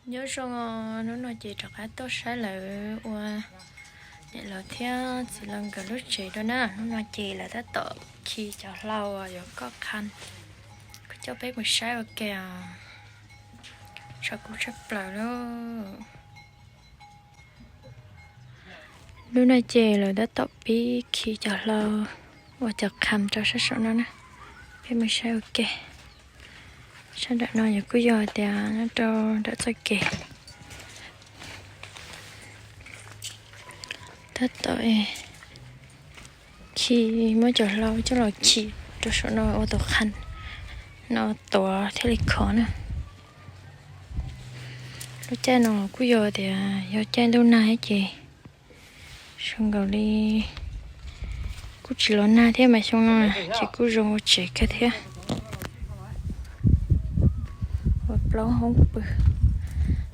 Nyob zoo, hnub no ces rov qab tuaj saib lawv ua niam laus thiab txiv laus nkawd lub tsev dua na. Hnub no ces lawv tab tom khi cov hlau uas yuav koj qha. Kuv coj peb mus saib ua ke os. Tshaj kub tshaj plaws lauj. Hnub no ces lawv tab tom pib khi cov hlau ua cov qha rau sab saum no na. Peb mus saib ua ke. Sab nram no yog kuj yog tias nyob rau nram txoj kev. Tab tom khi, muab cov hlau coj los khi rau saum no ua tus qha no tuav thiaj li khov na. Lub caij no kuj yog tias yog caij ntuj nag ces zoo nkaus li kuj tsis los nag thiab mas xyoo no ces kuj zoo ua tsev kawg thiab. Ua plaub hoob pw.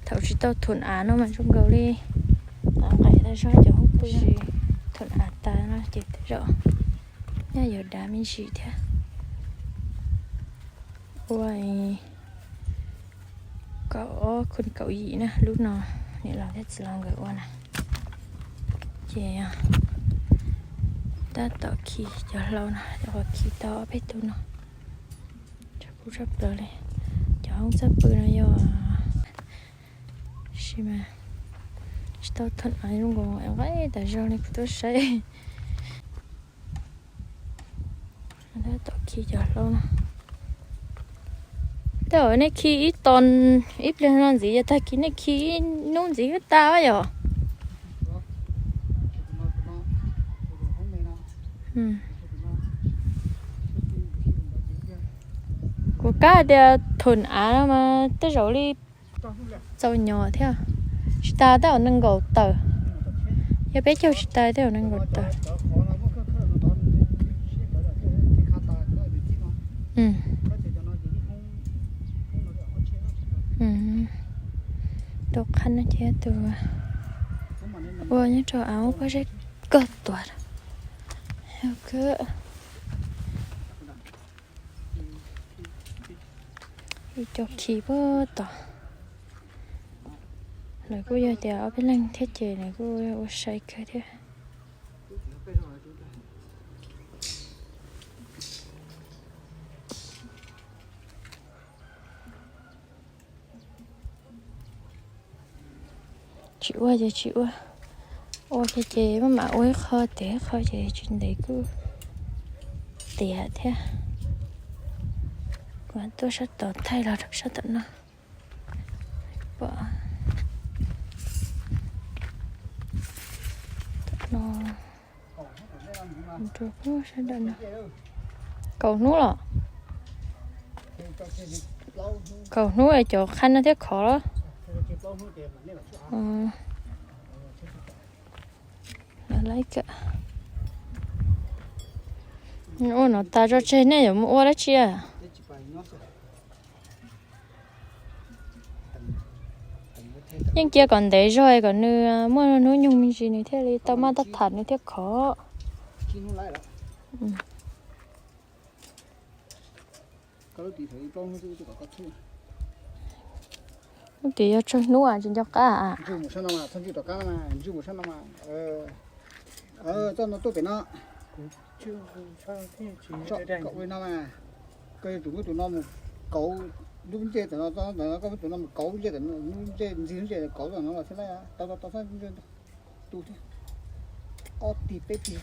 Thaum tsis tau thum av no mas zoo nkaus li nqaim tas zog cov hoob pw. Thaum av tas no ces tej zaum nyaj yuav dav me ntsis thiab. Ua kaum ob kaum yim na, lub no niam laus thiab txiv laus nkawd ua na. Ces tab tom khi cov hlau no, cov uas khi tau ob peb tug no. Tshaj kub tshaj plaws li. Cov hoob txaj pw no yog sis mas tsis tau thum av zoo nkaus nqaim tas zog li kuv tuaj saib. Tab tom khi cov hlau no. Tej zaum nej khi ib tog ib pliag no ntxiv, yog tag kis nej khi ib hnub ntxiv tas yom. Kuv kab hais tias thum av no mas tej zaum li txaus nyog thiab. Tsis tas tej zaum nees nkaum tawm. Yog peb caug tsis tas tej zaum nees nkaum tawm. Tus qha no ces tus ua nyob rau av ub pob zeb kawg tuaj. Ib co khi puag tod. Lawv kuj yog tias ob peb leeg thiab ces lawv kuj ua sai kawg thiab. Tsis ua ces tsis ua. Ua ces ces maj mam ua ib qho tiav ib qho ces tsis ntev kuj tiav thiab. Kuv tuaj sab tod thaij los rau sab tom no. Pom no, sab tom no. Kaum hnub los? Kaum hnub es cov qha no thiaj khov los? Ua no tas tso tseg nej yuav mus ua dab tsi? Yeej cia kom ntev zog kom nws muaj hnub nyoog me ntsis nws thiaj li tau maj tab tham nws thiaj khov. Lub tim yog tsawg hnub tsis nco qab. Koj yuav tsum muab tus no mus kauv lub ntsej tam no, koj muab tus no mus kauv lub ntsej tam no, lub ntsej ntxig lub ntsej kauv tam no los thiab, tau tau tau tu thiab. Ob tig peb tig,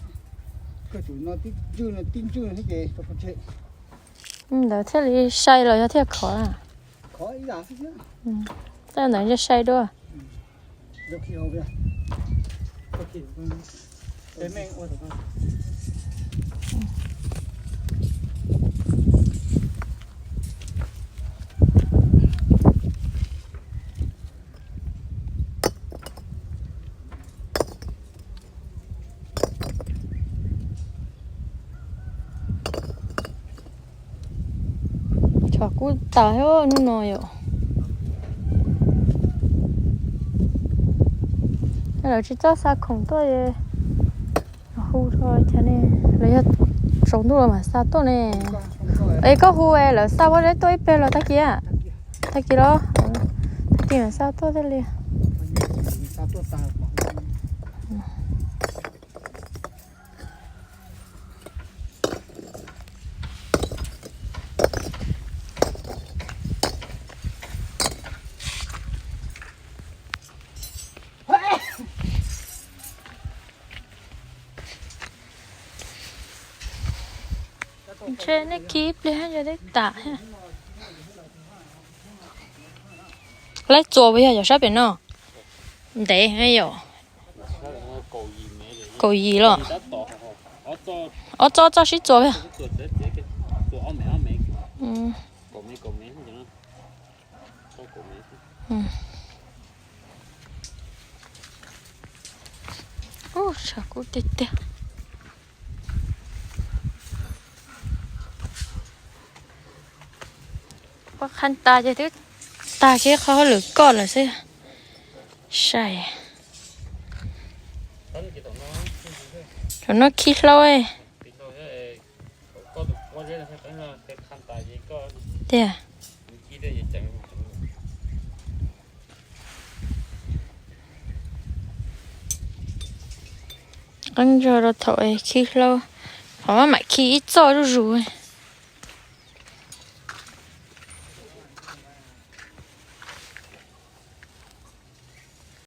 koj tsum no tib ntswj no tib ntswj no thiab ces tau pov tseg. Ntawd thiaj li sai los yog thiaj khov? Khov ib yam xwb thiab. Tej ntawd ntshe sai dua. Tshaj kub tas thiab hnub no yom. Lawv tsis txawj xa khoom tuaj, hu rau cas ne, lawv yog tsaus ntuj los mam xa tuaj ne. Es koj hu lawv xa pob zeb tuaj ib pliag los tag kis? Tag kis los? Tag Tim xa tuaj thiaj li. Ntshe nej khi ib pliag yog dej tas. Laib txuas puas yog cov sab pem no? Ntev yom. Kaum yim los? Ob txoj txoj sib txuas puas yog? Ub, tshav kub tiag tiag. Pab qha tas ces twb tag kiag qhov hauj lwm koj lawm xwb. Sai. Thaum no khi hlau tiag. Qeeb zog rau thaum khi hlau, qhov maj mam khi ib txoj zuj zus.